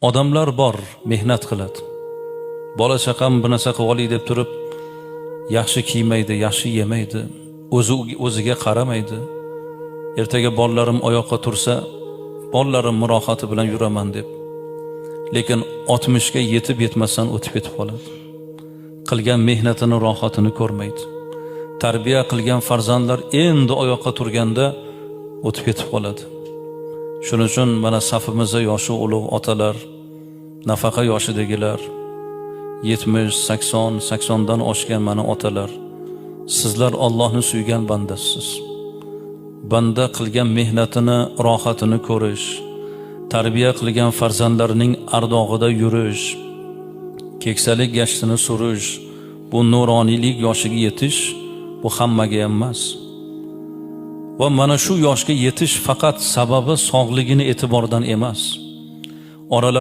Odamlar bor, mehnat qiladi. Bola chaqam bir narsa qilib olay deb turib, yaxshi kiymaydi, yaxshi yemaydi, o'zi o'ziga qaramaydi. Ertaga bolalarim oyoqqa tursa, bolalarim rohati bilan yuraman deb. Lekin 60 ga yetib yetmasdan o'tib ketib qoladi. Qilgan mehnatini rohatini ko'rmaydi. Tarbiya qilgan farzandlar endi oyoqqa turganda o'tib ketib qoladi. Shuning uchun mana safimizda yoshi ulug' otalar, nafaqa yoshidagilar, 70, 80, 80 dan oshgan mana otalar, sizlar Allohni suygan bandasiz. Banda qilgan mehnatini rohatini ko'rish, tarbiya qilgan farzandlarining ardog'ida yurish, keksalik gashtini surish, bu nuroniylik yoshiga yetish, bu hammaga ham emas. Va mana shu yoshga yetish faqat sababi sog'ligini e'tibordan emas. Oralar